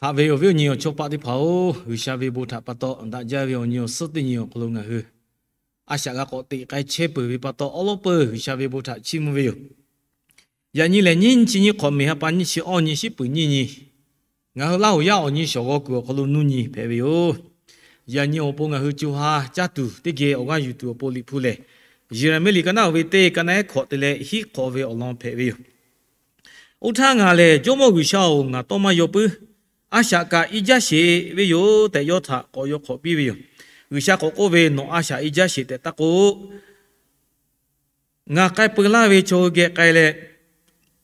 Haꞈ ve awˬ viˉ awˬ nyi awˬ chawˇ paˆ teˇ hpaˍ-oˬ, G'uiˬsha ve bon htaꞈ pa taw daꞈ jaˇ ve awˬ nyi awˬ suhˉ teˇ nyi awˬ hk'aw lo ngaˬ hui a shaꞈ g'a k'awꞈ teꞈ k'ai chehˇ peuˬ ve pa taw, awˉ lawˉ peuˬ G'uiˬsha ve bon htaꞈ chiˇ mvuh ve yoˬ. Yaꞈ nyi lehˬ, nyiˇ chi nyiˇ hk'awꞈ meˍ ha pa nyiˇ chi awˇ nyi shiˉ peuˍ nyiˇ nyi, ngaˬ hui Laˇ huˍ yaˇ awˬ nyi shawˍ g'aw kuiˬ awˬ hk'aw lo nuˇ nyi hpehꞈ ve yoˬ. Yaꞈ nyi awˬ pon ngaˬ hui co ha caˇ tuˬ teˇ geh awˬ g'aˇ yuˬ tuˬ awˬ pon Liꞈ hpu lehˬ, Yeˍraˍmiˆ liꞈ ka naˉ ve teˇ ka naˉ ehˉ hkawꞈ te leh hiˉ hk'awꞈ ve awˬ lawn hpehꞈ ve yoˬ. Oˇ htaˇ ngaˬ lehˬ, Jawˇmawˇ G'uiˬsha-oˬ, ngaˬ tawˇ maˇ yaw puiˉ. A shaꞈ kaꞈ i jaˇ sheˍ ve yoˬ tehꞈ, yawˇ htaꞈ k'awꞈ yaw hk'awꞈ piˇ ve yoˬ. G'uiˬsha k'awꞈ k'oˆ ve, Nawˬ a shaꞈ i jaˇ sheˍ tehꞈ taˇ k'oˆ. Ngaˬ k'ai peu laˇ ve chaw hui geh k'ai leh,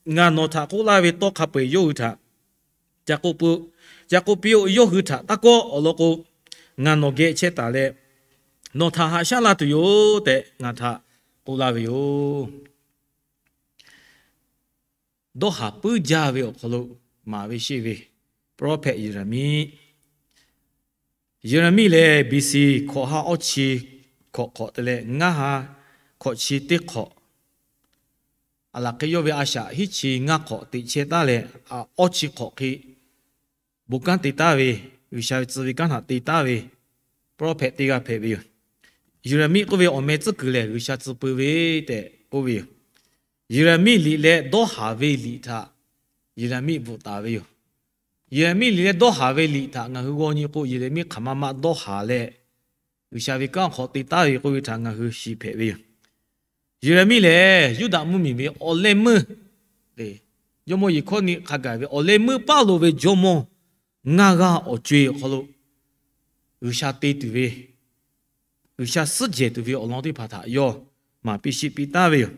ngaˬ nawˬ htaꞈ k'oˆ laˇ ve tawˇ hk'a peu-eˬ yawˇ hui htaꞈ ca k'oˆ piˇ-oˆ. Yawˇ hui htaꞈ taˇ kawˆ. Awˬ lawn k'o, ngaˬ nawˬ geh chehˇ taˍ leh, nawˬ htaꞈ haꞈ shaˉ la tuˬ yoˬ tehꞈ ngaˬ htaꞈ k'oˆ laˇ ve yoˬ. Dawˇ haˍ puiˉ jaˇ ve awˬ hk'aw lo maˍ ve sheˆ ve prophet Yeˍraˍmiˆ. Yeˍraˍmiˆ lehˬ, B C hkawꞈ ha awˇ chi hkawꞈ hk'awꞈ te leh ngaˇ ha hkawꞈ chi teˇ hk'awꞈ, a laˬ hk'e yawˇ ve a shaꞈ hiˉ chi ngaˇ hk'awꞈ teꞈ chehˇ taˉ leh, awˇ chi hk'awꞈ hk'e bon kanˉ te taˉ ve, G'uiˬsha ve tcuh ve kanˉ htaꞈ te taˉ ve prophet teˇ g'aˇ hpehꞈ ve yoˬ. Yeˍraˍmiˆ k'oˆ ve awˬ meh tcuhˉ kuiˬ lehˬ, G'uiˬsha tcuh peuˬ ve tehꞈ k'oˆ ve yoˬ. Yeˍraˍmiˆ liꞈ leh dawˇ haˍ ve liꞈ htaꞈ Yeˍraˍmiˆ bvuhꞈ taˍ ve yoˬ. Yeˍraˍmiˆ liꞈ leh dawˇ haˍ ve liꞈ htaꞈ ngaˬ hui g'aw nyi k'o, Yeˍraˍmiˆ hk'aˬ ma ma dawˇ haˍ leh, G'uiˬsha ve kanˉ awˬ hk'aw te taˉ ve k'oˆ ve htaꞈ ngaˬ hui shiˍ hpehꞈ ve yoˬ. Yeˍraˍmiˆ lehˬ, Yuˇdaꞈ mvuhˇmiˬ ve awˬ leh meuˇ, Jawˇmawˇ Yeˍhkawˇniˆ hk'a gaˬ ve awˬ leh meuˇ paˇ lo ve jawˇmawˇ ngaˇ g'aˇ awˬ co-e awˬ hk'aw lo G'uiˬsha te tuˬ ve, G'uiˬsha suhˉ jehˬ tuˬ ve awˬ lawn teˇ hpaˍ htaꞈ yawˇ maˍ piˇ sheˆ piˇ taˍ ve yoˬ.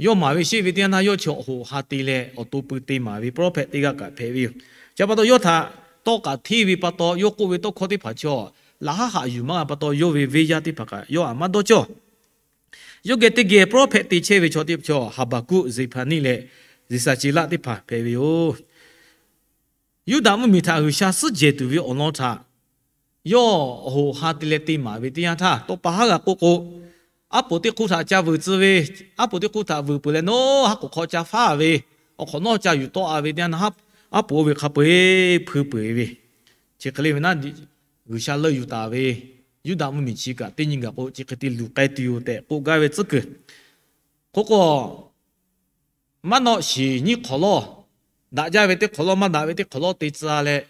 Yawˇ maˍ ve sheˆ ve teˇ yanˇ htaˇ, yawˇ chi awˬ hoꞈ ha te leh awˬ to pui te maˍ ve prophet teˇ g'aˇ kaꞈ hpehꞈ ve yoˬ. Chi pa taw yawˇ htaꞈ tawˇ k'aꞈ hteˇ ve pa taw, yawˇ k'oˆ ve tawˇ hkawˇ teˇ hpaˍ chaw laꞈ haˉ haꞈ yuˬ maˇ g'a pa taw, yawˇ ve venˇ yaˇ teˇ hpaˍ kaꞈ yawˇ htaꞈ maˇ dawˇ cawˇ. Yawˇ geh teˇ geh prophet te chehˇ ve chaw teˇ hpaˍ chaw, Haˍbaˍkuˆ, Zeˍhpaˍniˆ leh Zeˍsaˍceˍlaˆ teˇ hpaˍ hpehꞈ ve yoˬ. Yuˇdaꞈ mvuhˇmiˬ htaꞈ G'uiˬsha suhˉ jehˬ tuˬ ve awˬ lawn htaꞈ yawˇ awˬ hoꞈ ha te leh te maˍ ve teˇ yanˇ htaˇ, tawˇ pa haˉ g'a k'oˆ k'o, aˉ poˍ teˇ hk'uˇ htaꞈ ca vuiˬ tcuh ve, aˉ poˍ teˇ hk'uˇ htaꞈ vuiˬ peuˬ leh, nawˉ haˉ k'oˍ hk'aw ca faˉ ve, awˬ hk'awꞈ nawˉ ca yuˬ tawˆ-a ve teˇ yanˇ, aˉ poˍ oˇ ve hk'a peu-eˬ hpui peu-eˬ ve, chi hk'e le ve naˉ, G'uiˬsha leuˆ yuˬ taˍ ve Yuˇdaꞈ mvuhˇmiˬ chi kaꞈ teˇ nyi gaˬ k'o, chi hk'e te luˬ k'ai tuˬ yoˬ tehꞈ k'oˆ gaˇ ve tcuhˉ kuiˬ. Hk'oˆ k'o, maˇ nawˆ shiˍ nyiˇ hk'awꞈ lawˇ, daꞈ jaˇ ve teˇ hk'awꞈ lawˇ, maˇ daꞈ ve teˇ hk'awꞈ lawˇ te tcuh leh,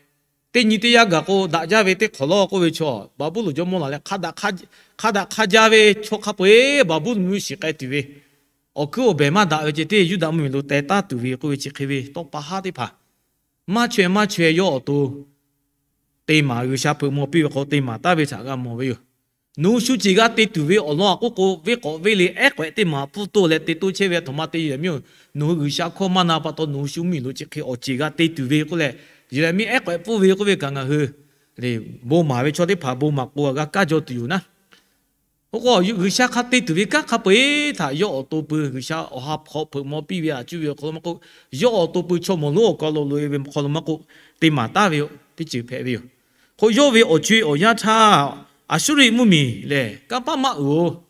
teˇ nyi teˇ yanˇ gaˬ k'o, daꞈ jaˇ ve teˇ hk'awꞈ lawˇ k'oˆ ve chaw, Baˍbuˍlonˍ jawˇmawˇ laˬ leh hk'a daꞈ hk'a jaˇ ve chaw hk'a peu-eˬ Baˍbuˍlonˍ mvuhˇmiˬ shiˍ k'ai tuˬ ve, awˬ kuiˉ awˬ behˬ maˇ daꞈ ve ceh teˇ Yuˇdaꞈ mvuhˇmiˬ lo teh taˉ tuˬ ve k'oˆ ve chi hk'e ve tawˇ pa haˉ teˇ hpaˍ maˇ chaweh maˇ chaweh yawˇ awˬ to te maˍ, G'uiˬsha hpeuꞈ maw piˇ ve hk'aw te maˍ taˍ ve htaꞈ g'a mawˬ ve yoˬ. Nawˬ hui shu ceˬ g'a te tuˬ ve awˬ lawn a k'oˆ k'o, venˇ k'awꞈ venˇ le ehˉ k'awehꞈ teˇ maˬ pfuhˇ toˇ leh te toˇ chehˇ ve a htoꞈ ma te Yeˍraˍmiˆ-oˬ, nawˬ hui G'uiˬsha hkawˇ maˇ na pa taw nawˬ hui shu mvuhˇmiˬ lo chi hk'e awˬ ceˬ g'a te tuˬ ve k'oˆ leh, Yeˍraˍmiˆ ehˉ k'awehꞈ pfuhˇ ve k'oˆ ve kaꞈ ngaˬ hui bon maˍ ve chaw teˇ hpaˍ bon maˍ k'o g'a kaˇ jaw tuˬ yoˬ naˉ. Oˇ k'o, G'uiˬsha hk'a te tuˬ ve kanˉ hk'a peu-eˬ htaꞈ yawˇ awˬ to pui G'uiˬsha awˬ ha hpawꞈ hpeuꞈ maw piˇ ve a cuˇ ve awˬ hk'aw lo maˇ k'oˆ, yawˇ awˬ to pui chaw mawˬ lonˉ awˬ ka lo loꞈ-e ve hk'aw lo maˇ k'oˆ, te maˍ taˍ ve yoˬ. Teˇ ceuˬ hpehꞈ ve yoˬ. Hk'o, yawˇ ve awˬ co-e awˬ yanˇ htaˇ, Aˍsuˇriˆ mvuhˇmiˬ lehˬ kanˇ paˆ maˇ uiˍ-oˬ.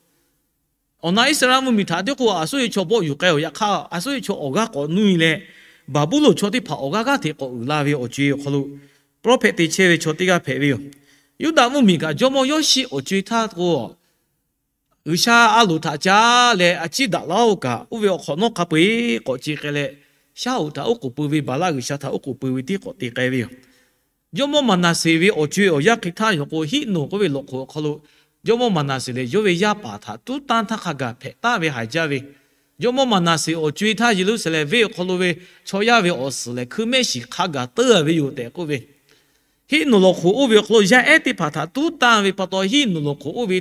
Awˬ na Iˉsaˍreˍlaˆ mvuhˇmiˬ htaꞈ tiˉ k'o, Aˍsuˇriˆ chaw bawˆ yuˬ k'ai-oˬ. Yaꞈ hk'aˇ, Aˍsuˇriˆ chaw awˬ g'aˇ k'awꞈ nuˇ-e leh, Baˍbuˍlonˍ chaw teˇ hpaˍ awˬ g'aˇ g'aˇ hteꞈ k'awꞈ uiˍ la ve awˬ co-e awˬ hk'aw lo prophet te chehˇ ve chaw teˇ g'aˇ hpehꞈ ve yoˬ. Yuˇdaꞈ mvuhˇmiˬ kaꞈ jawˇmawˇ Yawˇshiˆ awˬ co-e htaˇ k'o, G'uiˬsha a loˍ htaꞈ caˉ leh a ciˉ daꞈ laˇ-oˬ kaꞈ, oˇ ve awˬ hk'awꞈ nawˉ hk'a peu-eˬ k'awꞈ ce k'ai leh, shaˉ hoꞈ htaꞈ oˉ k'oˍ pui ve, Baˍlaˆ g'uiˬsha htaꞈ oˉ k'oˍ pui ve tiˉ k'awꞈ te k'ai ve yoˬ. Jawˇmawˇ Maˍnaˍseˍ ve awˬ co-e awˬ yanˇ hk'e htaˇ yoˬ k'o, Hiˉnoˍ k'oˆ ve lawˬ hk'oꞈ awˬ hk'aw lo jawˇmawˇ Maˍnaˍseˍ lehˬ, yawˇ ve yaˇ paˍ htaꞈ tuˉ tanˇ htaˇ hk'a gaˬ hpehꞈ taˍ ve haiˬ jaˇ ve, jawˇmawˇ Maˍnaˍseˍ awˬ co-e htaˇ Yeˍruˆsaˍlehnˍ venˇ awˬ hk'aw lo ve chaw yaˇ ve awˬ suhˍ lehˬ, hkui mehˆ shiˍ hk'a gaˬ teuˇ ve yoˬ tehꞈ k'oˆ ve, Hiˉnoˍ lawˬ hk'oꞈ oˇ ve awˬ hk'aw lo yaˇ ehˉ teˇ hpaˍ htaꞈ tuˉ tanˇ ve pa taw, Hiˉnoˍ lawˬ hk'oꞈ oˇ ve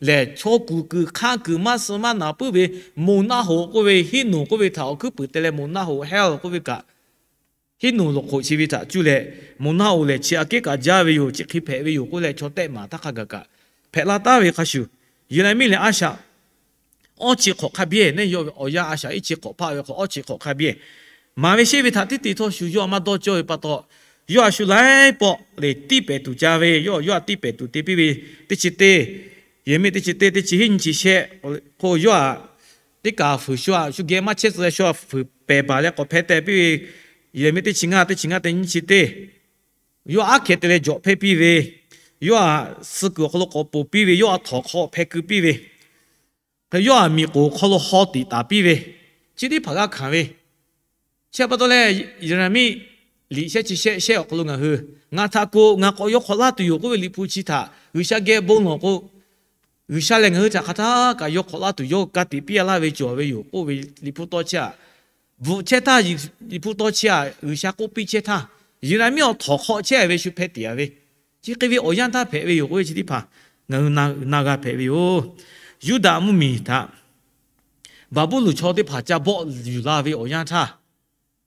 lehˬ, chaw kuˬ kuiˬ hk'aˇ kuiˬ maˇ suh maˇ naˍ puiˉ ve, moˬ naˆ hoꞈ k'oˆ ve, Hiˉnoˍ k'oˆ ve htaꞈ awˬ hkuiˉ puiˍ te leh moˬ naˆ hoꞈ hell k'oˆ ve kaꞈ, Hiˉnoˍ lawˬ hk'oꞈ chi ve htaꞈ cuˇ leh, moˬ naˆ hoꞈ lehˬ chi aꞈ kehˉ kaꞈ jaˇ ve yoˬ, chi hk'e hpehꞈ ve yoˬ k'oˆ leh, chaw tehˆ maˍ htaˇ hk'a gaˬ kaꞈ hpehꞈ la taˍ ve hk'a shuˍ, Yeˍraˍmiˆ lehˬ a shaꞈ awˇ chi hk'awꞈ hk'a biˇ nehˉ yawˇ ve awˬ yanˇ a shaꞈ iˉ chi hk'awꞈ hpaˆ ve hk'awꞈ awˇ chi hk'awꞈ hk'a biˇ maˍ ve sheˆ ve htaꞈ teˇ te htawˇ shu yawˇ a maˇ dawˇ cawˇ ve pa taw, yawˇ a shu laiˉ pawˆ lehˬ tiˇ pehˍ tuˬ ca ve, yawˇ yawˇ a tiˇ pehˍ tuˬ te piˇ ve teˇ chi teˇ, Yeˍraˍmiˆ teˇ chi teˇ, teˇ chi hiˉ nyiˇ chi shehˆ k'o, yawˇ a teˇ kaꞈ fuiˍ shu a shu geh maˇ chehˇ tcuh leh shu a fuiˍ pehˬ baˬ leh k'awꞈ hpeh teh piˇ ve, Yeˍraˍmiˆ teˇ chi ngaˇ, teˇ chi ngaˇ teˇ nyiˇ chi teˇ yawˇ aˉ hkeh te leh jawꞈ hpehˇ piˇ ve, yawˇ htaꞈ suh kuiˬ awˬ hk'aw lo k'awꞈ poˬ piˇ ve, yawˇ htaꞈ htawnˍ hk'aw hpeh keu piˇ ve, yawˇ htaꞈ miˬ k'oˍ hk'aw lo haw tiꞈ taˍ piˇ ve, chi teˇ hpaˍ g'a hkanˍ ve. Chi pa taw leh, Yeˍraˍmiˆ liꞈ shehˆ chi shehˆ shehˆ awˬ hk'aw lo ngaˬ hui, ngaˬ htaꞈ k'o ngaˬ k'awꞈ yaw hk'awꞈ laˇ tuˬ yoˬ k'oˆ ve Liꞈ hpu chi htaꞈ G'uiˬsha geh bon lawˬ k'o, G'uiˬsha lehˬ ngaˬ hui htaꞈ hk'aˬ htaˇ kaꞈ yaw hk'awꞈ laˇ tuˬ yawˇ ka tiꞈ piˇ a laˇ ve cawˬ ve yoˬ k'oˆ ve Liꞈ hpu tawˇ chi htaꞈ bvuhꞈ chehˇ htaˇ, Liꞈ hpu tawˇ chi htaꞈ G'uiˬsha k'oˆ piˇ chehˇ htaˇ, Yeˍraˍmiˆ awˬ htawnˍ hk'aw chehˇ ve shu hpeh tiꞈ a ve, chi hk'e ve awˬ yanˇ htaˇ hpehꞈ ve yoˬ k'oˆ ve chi teˇ hpaˍ ngaˬ hui na g'a hpehꞈ ve yoˬ. Yuˇdaꞈ mvuhˇmiˬ htaꞈ Baˍbuˍlonˍ chaw teˇ hpaˍ ca bawˆ yuˬ la ve awˬ yanˇ htaˇ,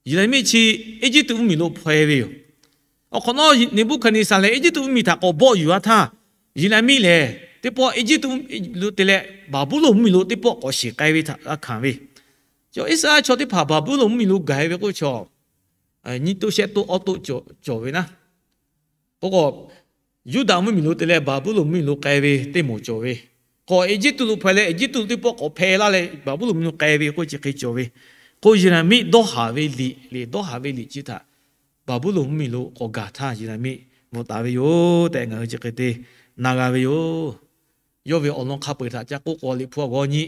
Yeˍraˍmiˆ chi Eˇjiˇtuꞈ mvuhˇmiˬ lo hpaw-e ve yoˬ. Awˬ hk'awꞈ nawˉ Neˍbuˆhkaˍneˍsaˍ lehˬ Eˇjiˇtuꞈ mvuhˇmiˬ htaꞈ k'awꞈ bawˆ yuˬ a htaˇ, Yeˍraˍmiˆ lehˬ teˇ pawˆ Eˇjiˇtuꞈ lo te leh Baˍbuˍlonˍ mvuhˇmiˬ lo teˇ pawˆ k'awꞈ shiˍ k'ai ve htaꞈ g'a hkanˍ ve. Chaw Iˉsaˍreˍlaˆ chaw teˇ hpaˍ Baˍbuˍlonˍ mvuhˇmiˬ lo gaˬ-e ve k'oˆ ve chaw, nyiˇ toˆ shehˆ toˆ awˇ toˆ cawˬ ve naˉ. K'o k'o, Yuˇdaꞈ mvuhˇmiˬ lo te leh Baˍbuˍlonˍ mvuhˇmiˬ lo k'ai ve teˇ moˍ cawˬ ve. K'awꞈ Eˇjiˇtuꞈ lo hpaw leh Eˇjiˇtuꞈ teˇ pawˆ k'awꞈ hpeh laˇ leh Baˍbuˍlonˍ mvuhˇmiˬ lo k'ai ve k'oˆ chi hk'e cawˬ ve. K'o Yeˍraˍmiˆ dawˇ haˍ ve liꞈ lehˬ, dawˇ haˍ ve liꞈ chi htaꞈ Baˍbuˍlonˍ mvuhˇmiˬ lo k'awꞈ gaˬ htaˇ Yeˍraˍmiˆ bvuhꞈ taˍ ve yoˬ tehꞈ ngaˬ hui chi hk'e te na g'a ve yoˬ. Yawˇ ve awˬ lawn hk'a peu-eˬ htaꞈ ca k'oˆ k'o Liꞈ hpu awˬ g'aw nyi.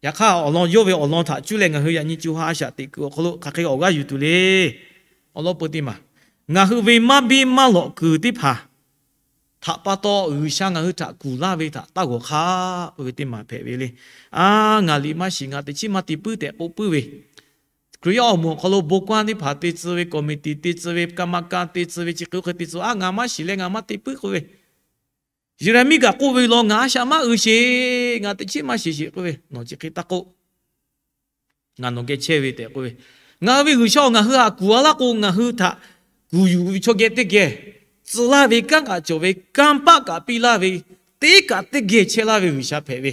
Yaꞈ hk'aˇ awˬ lawn, yawˇ ve awˬ lawn htaꞈ cuˇ leh ngaˬ hui yaꞈ nyi co ha a shaꞈ teꞈ kuiˬ awˬ hk'aw lo hk'aˬ hk'e awˬ g'aˇ yuˬ tuˬ le. Awˬ lawn peu teˇ maˬ, ngaˬ hui ve maˇ biˇ maˇ lawꞈ kuiˬ teˇ hpaˍ htaꞈ pa taw G'uiˬsha ngaˬ hui htaꞈ kuˬ laˇ ve htaꞈ taˇ g'awˬ hk'aˆ k'oˆ ve teˇ maˬ hpehꞈ ve le. A, ngaˬ liꞈ maˇ shiˍ, ngaˬ teꞈ chiˉ maˇ te puiˉ tehꞈ k'oˆ puiˉ ve, Hkriꞈ yaˇ awˬ moˍ awˬ hk'aw lo bon kanˉ teˇ hpaˍ te tcuh ve, committee te tcuh ve, กรรมการ te tcuh ve, chi hk'e oˇ hk'e te tcuh, a, ngaˬ maˇ shiˍ leh ngaˬ maˇ te puiˉ k'oˆ ve, Yeˍraˍmiˆ kaꞈ k'oˆ ve law, ngaˬ a shaꞈ maˇ uiˍ sheˍ, ngaˬ teꞈ chiˉ maˇ shiˍ sheˍ k'oˆ ve, nawˬ chi hk'e taˇ k'oˆ. Ngaˬ nawˬ geh chehˇ ve tehꞈ k'oˆ ve, ngaˬ hui ve G'uiˬsha-oˬ, ngaˬ hui htaꞈ kuˬ a laˇ k'o ngaˬ hui htaꞈ kuˬ yuˬ ve chaw geh teˇ geh tcuh laˇ ve kanˉ kaꞈ cawˬ ve, kanˇ paˆ kaꞈ piˇ laˇ ve, teˇ kaꞈ teˇ geh chehˇ laˇ ve G'uiˬsha hpehꞈ ve.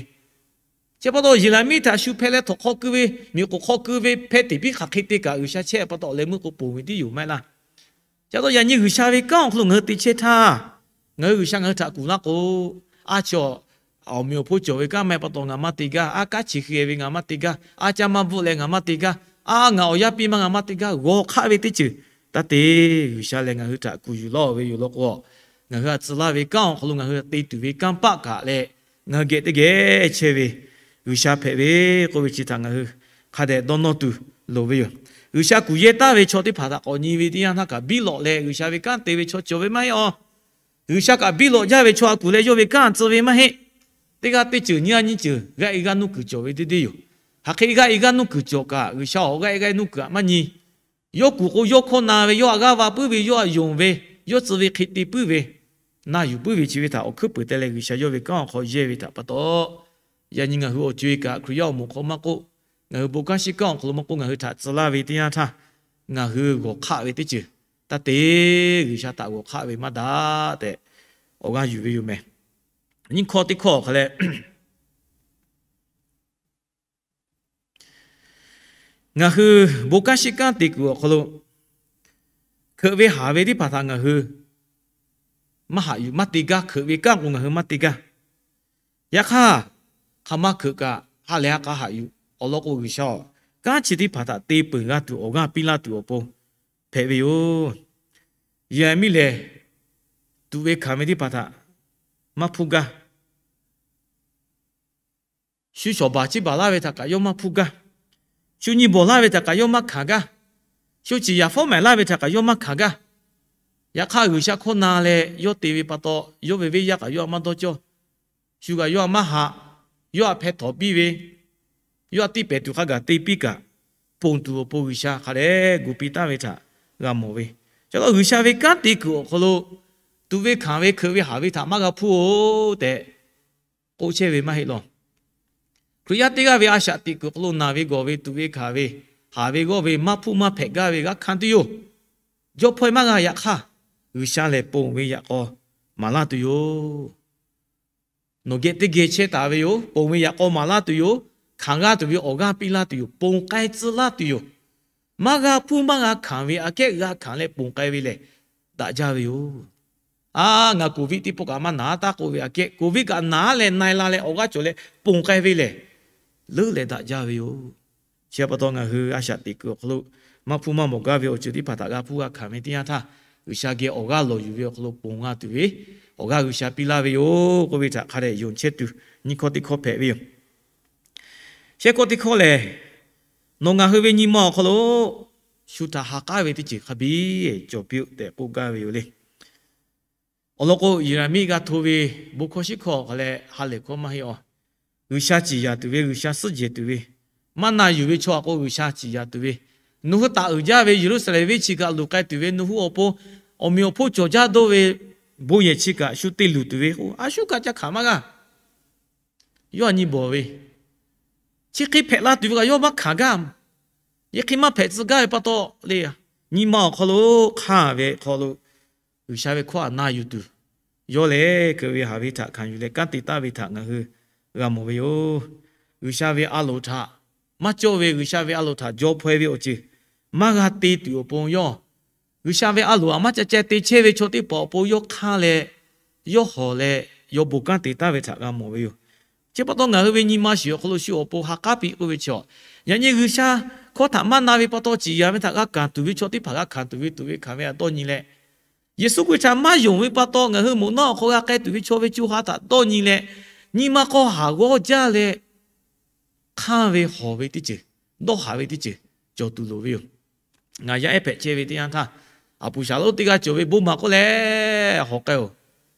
Chi pa taw Yeˍraˍmiˆ htaꞈ shu hpeh leh htawnˍ hk'aw keu ve, miˬ k'oˍ hk'aw keu ve, hpeh teꞈ piˇ hk'aˬ hk'e te kaꞈ G'uiˬsha chehˇ pa taw leh meuˇ k'o ponˬ ve tiˉ yoˬ maˇ heˆ laˇ. Chi pa taw yaꞈ nyi G'uiˬsha ve kanˉ awˬ hk'aw lo ngaˬ hui te chehˇ htaˇ, ngaˬ hui G'uiˬsha ngaˬ hui htaꞈ kuˬ laˇ k'o, a chi awˬ meꞈ awˬ hponˇ cawˬ ve kanˉ maˇ heˆ pa taw ngaˬ maˇ te gaˇ, a kanˉ chi hk'e ve ngaˬ maˇ te gaˇ, a caˇ maˇ bvuhˆ leh ngaˬ maˇ te gaˇ, a ngaˬ awˬ yaˇ piˇ maˇ ngaˬ maˇ te gaˇ, g'awˬ hk'aˆ ve teˇ ceuˬ taˇ te. G'uiˬsha lehˬ ngaˬ hui htaꞈ kuˬ yuˬ laˇ ve yoˬ law k'o, ngaˬ hui htaꞈ tcuh laˇ ve kanˉ awˬ hk'aw lo ngaˬ hui te tuˬ ve kanˇ paˆ kaꞈ leh, ngaˬ hui geh teˇ geh chehˇ ve G'uiˬsha hpehꞈ ve k'oˆ ve chi htaꞈ ngaˬ hui hk'a dehꞈ dawˇ nawˇ tuˬ loˍ ve yoˬ. G'uiˬsha kuˬ yehˇ taˍ ve chaw teˇ hpaˍ htaꞈ k'awꞈ nyi ve teˇ yanˇ htaˇ kaꞈ biˇ lawꞈ leh G'uiˬsha ve kanˉ te ve chaw cawˬ ve maˇ heˆ a. G'uiˬsha kaꞈ biˇ lawꞈ jaˇ ve chaw htaꞈ kuˬ leh yawˇ ve kanˉ tcuh ve maˇ heˆ. Teˇ g'aˇ teˇ ceuˬ nyiˇ g'aˇ nyiˇ ceuˬ g'aˇ e g'aˇ nuˇ kuiˬ cawˬ ve teˇ deˇ yoˬ. Hk'aˬ hk'e g'aˇ e g'aˇ nuˇ kuiˬ cawˬ kaꞈ G'uiˬsha awˬ g'aˇ e g'aˇ nuˇ kuiˬ htaꞈ maˇ nyi. Yawˇ kuˬ k'o yawˇ hkawˇ na ve, yawˇ htaꞈ g'aˇ va puiˉ ve, yawˇ htaꞈ yonˍ ve, yawˇ tcuh ve hk'e te puiˉ ve, na yuˬ puiˉ ve chi ve htaꞈ awˬ hkuiˉ puiˍ te leh G'uiˬsha yawˇ ve kanˉ awˬ hk'aw yehˇ ve htaꞈ pa taw, yaꞈ nyi ngaˬ hui awˬ co-e kaꞈ Hkriꞈ yaˇ awˬ moˍ hk'aw maˇ k'oˆ, ngaˬ hui bon kanˉ shiˉ kanˉ awˬ hk'aw lo maˇ k'oˆ, ngaˬ hui htaꞈ tcuh laˇ ve teˇ yanˇ htaˇ, ngaˬ hui g'awˬ hk'aˆ ve teˇ ceuˬ taˇ te. G'uiˬsha htaꞈ g'awˬ hk'aˆ ve maˇ daꞈ tehꞈ awˬ g'aˇ yuˬ ve yoˬ meh. Nyiˇ hkawˇ teˇ hkawˇ awˬ hk'a leh, ngaˬ hui bon kanˉ shiˉ kanˉ te kuiˬ awˬ hk'aw lo hkeuꞈ ve haˍ ve teˇ hpaˍ htaꞈ ngaˬ hui maˇ haꞈ yuˬ, maˇ te gaˇ. Hkeuꞈ ve kanˉ k'o ngaˬ hui maˇ te gaˇ. Yaꞈ hk'aˇ, hk'aˬ ma hkeuꞈ kaꞈ ha lehˬ ha k'a haꞈ yuˬ awˬ lawn k'o, G'uiˬsha awˬ kanˉ chi teˇ hpaˍ htaꞈ te peuˬ g'a tuˬ awˬ g'aˇ piˇ laˇ tuˬ awˬ pon hpehꞈ ve yoˬ. Yeˍraˍmiˆ lehˬ, tuꞈ ve hkanˍ ve teˇ hpaˍ htaꞈ maˇ hpuˇ gaˇ. Shu shawˍ baˬ ciˇ baˬ laˇ ve htaꞈ kaꞈ yawˇ maˇ hpuˇ gaˇ. Shu nyi bawˬ laˇ ve htaꞈ kaꞈ yawˇ maˇ hkanˍ gaˇ. Shu ciˍ yaꞈ fawˉ mehˍ laˇ ve htaꞈ kaꞈ yawˇ maˇ hkanˍ gaˇ. Yaꞈ hk'aˇ, G'uiˬsha hkawˇ na leh yawˇ te ve pa taw, yawˇ ve venˇ yaˇ kaꞈ yawˇ htaꞈ maˇ dawˇ cawˇ. Shu kaꞈ yawˇ htaꞈ maˇ haꞈ. Yawˇ htaꞈ hpeh htawˍ piˇ ve, yawˇ htaꞈ tiˇ pehˍ tuˬ hk'a gaˬ te piˇ kaꞈ, ponˬ tuˬ awˬ pon G'uiˬsha hk'a dehꞈ gu piˇ taˍ ve htaꞈ g'a mawˬ ve. Ca la G'uiˬsha ve kanˉ te kuiˬ awˬ hk'aw lo tuꞈ ve hkanˍ ve hkeuꞈ ve haˍ ve htaꞈ maˇ g'a hpuˇ-oˬ tehꞈ k'oˆ chehˇ ve maˇ heˆ law. Hkriꞈ yaˇ teˇ g'aˇ ve a shaꞈ teꞈ kuiˬ awˬ hk'aw lo naˬ ve gawˬ ve tuꞈ ve hkanˍ ve haˍ ve g'awˇ ve maˇ hpuˇ maˇ hpehꞈ gaˇ ve g'a hkanˍ tuˬ yoˬ. Jawˇ hpawˇ maˇ g'a. Yaꞈ hk'aˇ, G'uiˬsha lehˬ ponˬ ve yaꞈ k'aw maˍ laˇ tuˬ yoˬ. Nawˬ geh teˇ geh chehˇ taˍ ve yoˬ. Ponˬ ve yaꞈ k'aw maˍ laˇ tuˬ yoˬ. Hkanˍ g'a tuˬ ve awˬ g'aˇ piˇ laˇ tuˬ yoˬ. Ponˬ k'ai tcuh laˇ tuˬ yoˬ. Maˇ g'a hpuˇ maˇ g'a hkanˍ ve aꞈ kehˉ g'a hkanˍ leh ponˬ k'ai ve lehˬ, daꞈ jaˇ ve yoˬ. A, ngaˬ covid teˇ pawˆ kaꞈ maˇ naˍ taˉ k'oˆ ve aꞈ kehˉ, covid kaꞈ naˍ leh na-e la leh awˬ g'aˇ cawˬ leh ponˬ k'ai ve lehˬ, leuˉ leh daꞈ jaˇ ve yoˬ. Chi pa taw ngaˬ hui a shaꞈ teꞈ kuiˬ awˬ hk'aw lo maˇ hpuˇ maˇ mawˬ gaˇ ve awˬ ceuˬ teˇ hpaˍ htaꞈ g'a hpuˇ g'a hkanˍ ve teˇ yanˇ htaˇ, G'uiˬsha geh awˬ g'aˇ lawˬ yuˬ ve awˬ hk'aw lo ponˬ g'a tuˬ ve awˬ g'aˇ G'uiˬsha piˇ laˇ ve yoˬ k'oˆ ve htaꞈ hk'a dehꞈ yonˍ chehˇ tuˬ nyiˇ hkawˇ teˇ hkawˇ hpehꞈ ve yoˬ. Shehˆ hkawˇ teˇ hkawˇ lehˬ, nawˬ ngaˬ hui ve nyi ma awˬ hk'aw lo shu htaꞈ ha k'aˉ ve teˇ ceuˬ hk'a biˇ cawˬ piˇ-oˆ tehꞈ k'oˆ gaˇ ve yoˬ le. Awˬ lawn k'o, Yeˍraˍmiˆ g'a hto ve bon hkawˇ shiˉ hkawˇ awˬ hk'aw leh ha lehˬ hkawˇ maˇ heˆ aˬ. G'uiˬsha ciˍ yanˍ tuˬ ve, G'uiˬsha suhˉ jehˬ tuˬ ve, maˇ na yuˬ ve chaw aꞈ k'o G'uiˬsha ciˍ yanˍ tuˬ ve, nawˬ hui taˍ uiˍ jaˇ ve Yeˍruˆsaˍlehnˍ venˇ chi kaꞈ luˬ k'ai tuˬ ve, nawˬ hui awˬ pon awˬ meꞈ awˬ hponˇ cawˬ jaˇ dawˇ ve bon yehˬ chi kaꞈ shu te luˬ tuˬ ve k'o, a shu kaꞈ ca hkanˍ maˇ g'a. Yawˇ a nyi bawˬ ve, chi hk'e hpehꞈ la tuˬ ve kaꞈ yawˇ maˇ hkanˍ gaˇ. Yehˬ hk'e maˇ hpehꞈ tcuh gaˇ ve pa taw le, nyi ma awˬ hk'aw lo hk'aˇ ve hk'aw lo G'uiˬsha ve hkawˇ htaꞈ na yuˬ tuˬ, yawˇ lehˬ hkeu ve haˍ ve htaꞈ hkanˍ yuˬ leh kanˉ te taˍ ve htaꞈ ngaˬ hui g'a mawˬ ve yoˬ. G'uiˬsha ve a loˍ htaꞈ maˇ cawˇ ve, G'uiˬsha ve a loˍ htaꞈ jaw hpaw-e ve awˬ ceuˬ maˇ g'a te tuˬ awˬ pon yawˇ, G'uiˬsha ve a loˍ htaꞈ maˇ ca ceh te chehˇ ve chaw teˇ hpaˍ awˬ pon yawˇ hk'aˇ leh, yawˇ hawˬ leh, yawˇ bon kanˉ te taˍ ve htaꞈ g'a mawˬ ve yoˬ. Chi pa taw ngaˬ hui ve nyi ma shiˍ awˬ hk'aw lo shu awˬ pon ha k'aˉ piˇ k'oˆ ve chi, yaꞈ nyi G'uiˬsha hkawˇ htaꞈ maˇ na ve pa taw ciˍ yanˍ ve htaꞈ g'a hkanˍ tuˬ ve chaw teˇ hpaˍ g'a hkanˍ tuˬ ve tuˬ ve hkanˍ ve htaꞈ dawˇ nyi leh, Yeˍsuˆ Hkriꞈ htaꞈ maˇ yonˍ ve pa taw ngaˬ hui moˍ naˉ awˬ hk'aw g'a k'ai tuˬ ve chaw ve co ha htaꞈ dawˇ nyi leh, nyi ma hk'aw haˍ g'awˇ jaˇ leh, hk'aˇ ve hawˬ ve teˇ ceuˬ, dawˇ haˍ ve teˇ ceuˬ cawˬ tuˬ loˍ ve yoˬ. Ngaˬ yaˇ ehˉ hpehꞈ chehˇ ve teˇ yanˇ htaˇ, a puˍ shaˍ lonˉ teˇ g'aˇ cawˬ ve bon maˍ k'oˆ leh hawˬ k'ai-oˬ.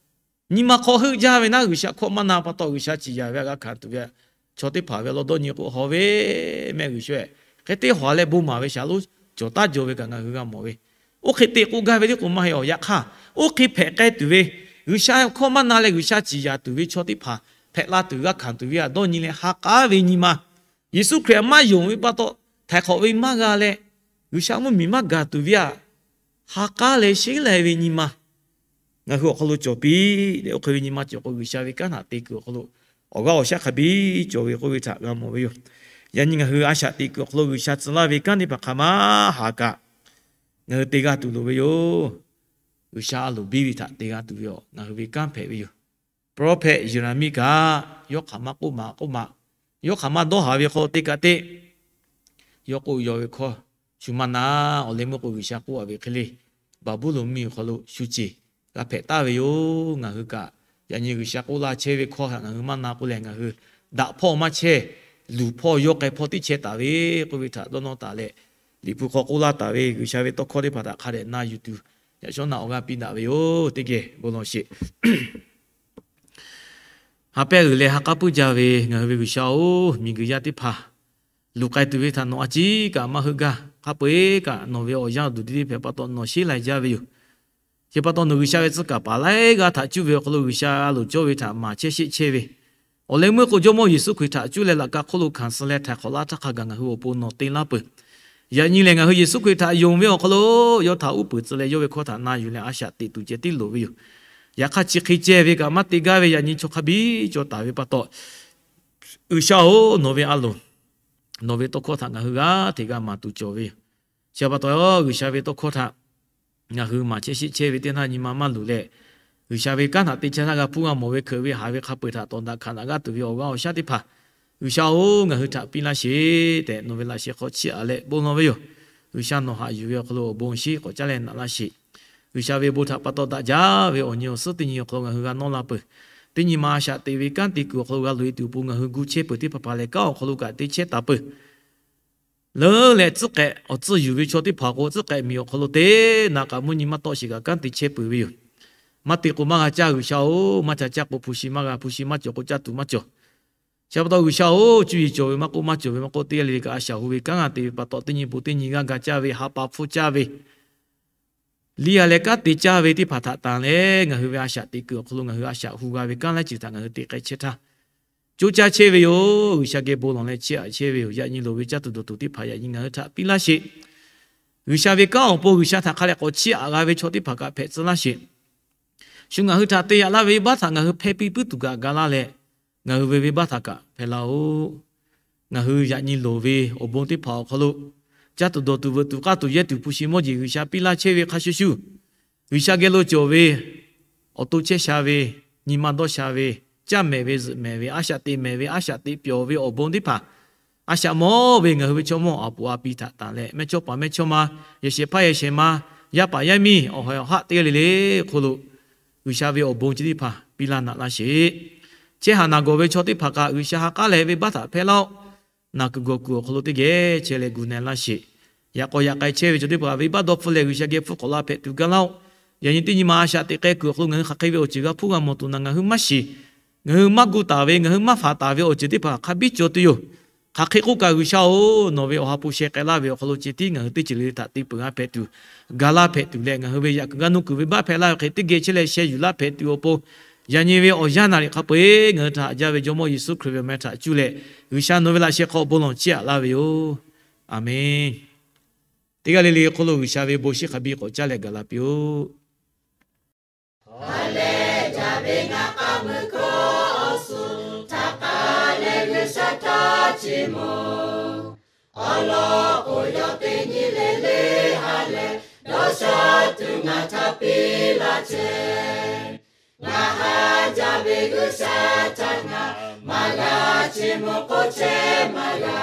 Nyi ma hk'aw heuˆ jaˇ ve naˉ, G'uiˬsha hkawˇ maˇ na pa taw G'uiˬsha ciˍ yanˍ ve htaꞈ g'a hkanˍ tuˬ ve chaw teˇ hpaˍ ve awˬ lawn dawˇ nyi k'o, hawˬ ve mehˆ G'uiˬsha hk'e te hawˬ leh bon maˍ ve shaˍ lonˉ cawˬ taˉ jaw ve kaꞈ ngaˬ hui g'a mawˬ ve. Oˇ hk'e te k'oˆ gaˇ ve teˇ k'o maˇ heˆ aˬ. Yaꞈ hk'aˇ, oˇ hk'e hpehꞈ k'ai tuˬ ve, G'uiˬsha hkawˇ maˇ na leh G'uiˬsha ciˍ yanˍ tuˬ ve chaw teˇ hpaˍ hpehꞈ la tuˬ g'a hkanˍ tuˬ ve htaꞈ dawˇ nyi leh ha k'aˉ ve nyi ma, Yeˍsuˆ Hkriꞈ htaꞈ maˇ yonˍ ve pa taw htaiˍ hk'awꞈ ve maˇ g'a leh, G'uiˬsha mvuhˇmiˬ maˇ gaˬ tuˬ ve htaꞈ ha k'aˉ leh sheˉ lai ve nyi ma ngaˬ hui awˬ hk'aw lo cawˬ piˇ leh, oˇ hk'e ve nyi ma cawˬ k'o G'uiˬsha ve kanˉ htaꞈ te kuiˬ awˬ hk'aw lo awˬ g'aˇ awˬ shaˉ hk'a biˇ cawˬ ve k'oˆ ve htaꞈ g'a mawˬ ve yoˬ. Yaꞈ nyi ngaˬ hui a shaꞈ teꞈ kuiˬ awˬ hk'aw lo G'uiˬsha tcuh laˇ ve kanˉ teˇ hpaˍ hk'a maˇ haˍ kaꞈ, ngaˬ hui te g'a tuˬ loˍ ve yoˬ. G'uiˬsha a loˍ biˇ ve htaꞈ te g'a tuˬ ve awˬ ngaˬ hui ve kanˉ hpehꞈ ve yoˬ. Prophet Yeˍraˍmiˆ kaꞈ yawˇ hk'aˬ ma k'oˆ ma k'oˆ ma, yawˇ hk'aˬ ma dawˇ haˍ ve hk'aw lo te kaꞈ te, yawˇ k'oˆ yaw ve hkawˇ shu maˇ na. Awˬ leh meuˇ k'o G'uiˬsha k'oˆ a ve hk'e le, Baˍbuˍlonˍ miˬ awˬ hk'aw lo shu ceˬ g'a hpehꞈ taˍ ve yoˬ. Ngaˬ hui kaꞈ yaꞈ nyi G'uiˬsha k'oˆ laˇ chehˇ ve hkawˇ htaꞈ ngaˬ hui maˇ na k'oˆ leh, ngaˬ hui daꞈ hpawˇ maˇ chehˇ, luˬ hpawˇ yawˇ k'ai hpawˇ teˇ chehˇ taˍ ve k'oˆ ve htaꞈ dawˇ nawˇ taˍ leh, Liꞈ hpu hk'aw k'oˆ laˇ taˍ ve G'uiˬsha ve tawˇ hkawˇ teˇ hpaˍ htaꞈ hk'a dehꞈ na yuˬ tuˬ, yaꞈ shawˉ na awˬ g'aˇ piˇ daꞈ ve yoˬ. Teˇ geh bon lawˬ sheˍ. Ha pehˇ g'uiˬ leh ha k'aˉ puiˉ jaˇ ve ngaˬ hui ve G'uiˬsha-oˬ, miˬguiˬ yaˇ teˇ hpaˍ luˬ k'ai tuˬ ve htaꞈ nawˬ a ciˉ kaꞈ maˇ heuˆ gaˇ. Hk'a peu-eˬ kaꞈ nawˬ ve awˬ yanˇ awˬ duˬ teˇ hpaˍ pa taw nawˬ sheˉ lai jaˇ ve yoˬ. Chi pa taw nawˬ G'uiˬsha ve tcuh kaˍ paˍ laiˉ g'aˇ htaꞈ cuˇ ve awˬ hk'aw lo G'uiˬsha a loˍ cawˇ ve htaꞈ maˍ chehˇ sheˆ chehˇ ve, awˬ leh meuˇ k'o Jawˇmawˇ Yeˍsuˆ Hkriꞈ htaꞈ cuˇ leh laꞈ ka hk'oˆ lo hkanˍ suh leh htaiˍ hk'awꞈ laˇ htaˇ hk'a gaˬ ngaˬ hui awˬ pon nawˬ te laˇ peuˬ. Yaꞈ nyi lehˬ ngaˬ hui Yeˍsuˆ Hkriꞈ htaꞈ yonˍ ve awˬ hk'aw lo yawˇ htaꞈ uˉ peunˍ tcuh leh yawˇ ve hkawˇ htaꞈ na yuˬ leh a shaꞈ teꞈ tuˬ ceh tiˉ loˍ ve yoˬ. Yaꞈ hk'aˇ chi hk'e ceh ve kaꞈ maˇ te gaˇ ve yaꞈ nyi chaw hk'a biˇ cawˬ taˍ ve pa taw, G'uiˬsha-oˬ, nawˬ ve a loˍ, nawˬ ve tawˇ hkawˇ htaꞈ ngaˬ hui g'a hteꞈ g'a maˍ tuˬ cawˬ ve yoˬ. Chi pa taw G'uiˬsha ve tawˇ hkawˇ htaꞈ ngaˬ hui maˍ chehˇ sheˆ chehˇ ve teˇ naˇ nyi ma maˇ luˬ leh, G'uiˬsha ve kanˉ htaꞈ te chehˇ htaˇ g'a hpuˇ g'a mawˬ ve hkeuꞈ ve haˍ ve hk'a peu-eˬ htaꞈ tawˍ daꞈ hkanˍ daꞈ g'aˇ tuˬ ve awˬ g'aˇ awˬ shaˉ teˇ hpaˍ, G'uiˬsha-oˬ, ngaˬ hui htaꞈ piˇ laˇ sheˍ tehꞈ nawˬ ve laꞈ sheh hk'aw chiˇ aꞈ leh bon lawˬ ve yoˬ. G'uiˬsha nawˬ haꞈ yuˬ ve awˬ hk'aw lo awˬ bon shinˉ k'awꞈ caˉ leh naꞈ laˇ sheˍ. G'uiˬsha ve bon htaꞈ pa taw daꞈ jaˇ ve awˬ nyi awˬ suhˉ teˇ nyi awˬ hk'aw lo ngaˬ hui g'a nawˇ la peuˬ. Teˇ nyi ma a shaꞈ teꞈ ve kanˉ te kuiˬ awˬ hk'aw lo g'a loꞈ e tuˬ awˬ pon ngaˬ hui gu chehˇ peuˬ teˇ hpaˍ hpaˍ leh kanˉ awˬ hk'aw lo kaꞈ te chehˇ taˍ peuˬ. Leuˉ leh tcuhˉ k'ehꞈ awˬ tcuhˇ yuˬ ve chaw teˇ hpaˍ k'o, tcuhˉ k'ehꞈ miˬ awˬ hk'aw lo te naꞈ kaꞈ mvuhˇ nyi maˇ tawˆ sheˍ kaꞈ kanˉ te chehˇ peuˬ ve yoˬ. Maˇ te k'o maˇ g'a caˇ G'uiˬsha-oˬ, maˇ ca caˇ k'o hpu shi maˇ g'a, hpu shi maˇ cawˬ k'o caˇ tuˬ maˇ cawˬ. Chi pa taw G'uiˬsha-oˬ, cuˇ yiˍ cawˬ ve maˇ k'oˆ maˇ cawˬ ve maˇ k'oˆ teˇ g'aˇ le le kaꞈ a shaꞈ hu ve kanˉ g'a te ve pa taw teˇ nyi bon teˇ nyi g'aˇ ga caˇ ve, ha pa hpfuhˇ caˇ ve, liˇ a leh kanˉ te caˇ ve teˇ hpaˍ htaꞈ tanˬ leh ngaˬ hui ve a shaꞈ teꞈ kuiˬ awˬ hk'aw lo ngaˬ hui a shaꞈ hu g'a ve kanˉ laiˉ ceuˬ htaꞈ ngaˬ hui te k'ai chehˇ htaˇ, coˇ caˇ chehˇ ve yoˬ. G'uiˬsha geh bon lawˬ leh chiˇ aꞈ chehˇ ve yoˬ. Yaꞈ nyi loˍ ve caˇ tuˬ dawˬ tuˬ teˇ hpaˍ yaꞈ nyi ngaˬ hui htaꞈ piˇ laˇ sheˍ. G'uiˬsha ve kanˉ awˬ pon G'uiˬsha htaꞈ hk'a leh k'awꞈ chiˇ aꞈ g'a ve chaw teˇ hpaˍ kaꞈ hpehꞈ tcuh laˇ sheˍ. Shu ngaˬ hui htaꞈ te yaꞈ laˇ ve venˇbaˆ htaꞈ ngaˬ hui hpehˇ piˇ puiˉ tuˬ kaꞈ ga laˇ leh, ngaˬ hui ve venˇbaˆ htaꞈ kaꞈ hpehˇ laˇ-oˬ. Ngaˬ hui yaꞈ nyi loˍ ve awˬ bon teˇ hpaˍ awˬ hk'aw lo, caˇ tuˬ dawˬ tuˬ veuꞈ tuˬ k'aˇ tuˬ yehˇ tuˬ hpu shi mawˇ jeˬ G'uiˬsha piˇ laˇ chehˇ ve hk'a shuˍ shuˍ, G'uiˬsha geh lo cawˬ ve awˬ to chehˇ sha ve, nyi ma dawˇ sha ve, caˇ mehˍ ve zuhꞈ mehˍ ve, a shaꞈ teꞈ mehˍ ve, a shaꞈ teꞈ pyawˬ ve awˬ bon teˇ hpaˍ, a shaꞈ mawˇ ve ngaˬ hui ve chaw mawˇ a puˍ a pi htaꞈ tanˬ leh, mehˇchawˇ paˍ mehˇchawˇma, yehˬ shehˍ hpaˇ yehˬ shehˍ ma, yaˇ paˍ yaˇ miˇ awˬ hawˬ awˬ haˆ teˇ g'aˇ le le hk'oˆ lo G'uiˬsha ve awˬ bon chi teˇ hpaˍ piˇ laˇ naꞈ laˇ sheˍ. Chehˇ haꞈ naˬ gawˬ ve chaw teˇ hpaˍ kaꞈ G'uiˬsha ha k'aˉ leh venˇbaˆ htaꞈ hpehˇ laˇ-oˆ. Naˬ kuiˬ gawˬ kuiˬ awˬ hk'aw lo teˇ geh chehˇ leh gu na laˇ sheˍ. Yaꞈ k'aw yaꞈ k'ai chehˇ ve chaw teˇ hpaˍ venˇbaˆ dawˇ hpfuhˆ leh G'uiˬsha geh hpfuhˇ k'awꞈ la hpehꞈ tuˬ gaˇ laˇ-oˆ. Yaꞈ nyi teˇ nyi ma a shaꞈ teꞈ k'ai kuiˬ awˬ hk'aw lo ngaˬ hui hk'aˬ hk'e ve awˬ ceuˬ g'a hpuˇ g'a mawˬ tuˬ naˬ ngaˬ hui maˇ shiˍ. Ngaˬ hui maˇ gu taˍ ve, ngaˬ hui maˇ faˍ taˍ ve awˬ ceuˬ teˇ hpaˍ hk'a biˇ cawˬ tuˬ yoˬ. Hk'aˬ hk'e k'oˆ kaꞈ G'uiˬsha-oˬ, nawˬ ve awˬ ha hpu sheh k'ai laˇ ve awˬ hk'aw lo ceh tiˉ ngaˬ hui teˇ ceuˬ le le htaꞈ te peuˬ g'a hpehꞈ tuˬ, ga laˇ hpehꞈ tuˬ leh ngaˬ hui ve yaꞈ kuiˬ g'a nuˇ kuiˬ ve baˆ hpehꞈ laˇ ve hk'e teˇ geh chehˇ leh sheh yuˬ laˇ hpehꞈ tuˬ awˬ pon, yaꞈ nyi ve awˬ yanˇ naˍ riˍ hk'a peu-eˬ ngaˬ hui htaꞈ haꞈ jaˇ ve Jawˇmawˇ Yeˍsuˆ Hkriꞈ ve awˬ meh htaꞈ cuˇ leh G'uiˬsha nawˬ ve laꞈ sheh hk'aw bon lawˬ chiˇ aꞈ laˇ ve yoˬ. Aˬmenˍ. Teˇ g'aˇ le le hk'oˆ lo G'uiˬsha ve bon shiˍ hk'a biˇ k'awꞈ caˇ leh gaˬ la piˇ-oˆ. Hk'a leh jaˇ ve ngaˬ k'a mui hkawˇ awˬ suhˍ htaꞈ k'a leh G'uiˬsha htaꞈ chiˇ mvuh. Awˬ lawn k'o, yawˇ teˇ nyi le le ha leh dawˇ sha tuˬ ngaˬ htaꞈ piˇ laˇ chehˇ. Ngaˬ ha jaˇ ve G'uiˬsha htaꞈ ngaˬ maˇ g'a chiˇ mvuh k'oˆ chehˇ maˇ g'a.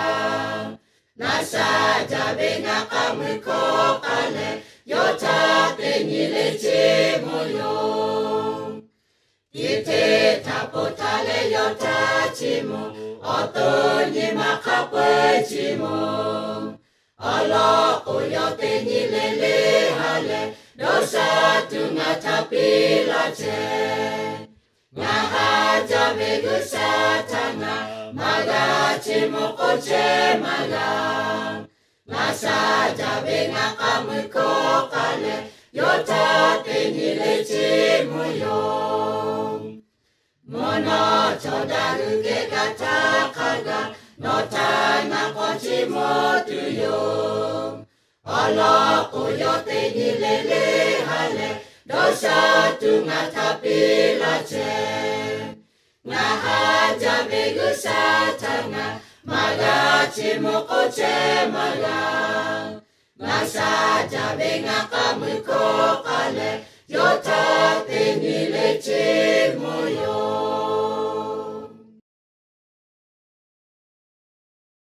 Laꞈ sha jaˇ ve ngaˬ k'a mui hkawˇ k'a leh yawˇ htaꞈ teˇ nyi le chiˇ mvuh yoˬ. Teˇ hteˇ htaꞈ po htaˇ leh yawˇ htaꞈ chiˇ mvuh, awˬ to nyi ma hk'a peu-eˬ chiˇ mvuh. Awˬ lawn k'o, yawˇ teˇ nyi le le ha leh dawˇ sha tuˬ ngaˬ htaꞈ piˇ laˇ chehˇ. Ngaˬ ha jaˇ ve G'uiˬsha htaꞈ ngaˬ maˇ g'a chiˇ mvuh k'oˆ chehˇ maˇ g'a. Laꞈ sha jaˇ ve ngaˬ k'a mui hkawˇ k'a leh yawˇ htaꞈ teˇ nyi le chiˇ mvuh yoˬ. Mvuhˇ naw cawˬ daꞈ g'uiˬ geh g'a htaˇ hk'a gaˬ, nawˬ htaꞈ ngaˬ k'awꞈ chiˇ mvuh tuˬ yoˬ. Awˬ lawn k'o, yawˇ teˇ nyi le le ha leh dawˇ sha tuˬ ngaˬ htaꞈ piˇ laˇ chehˇ. Ngaˬ ha jaˇ ve G'uiˬsha htaꞈ ngaˬ maˇ g'a chiˇ mvuh k'oˆ chehˇ maˇ g'a. Laꞈ sha jaˇ ve ngaˬ k'a mui hkawˇ k'a leh yawˇ htaꞈ teˇ nyi le chiˇ mvuh yoˬ.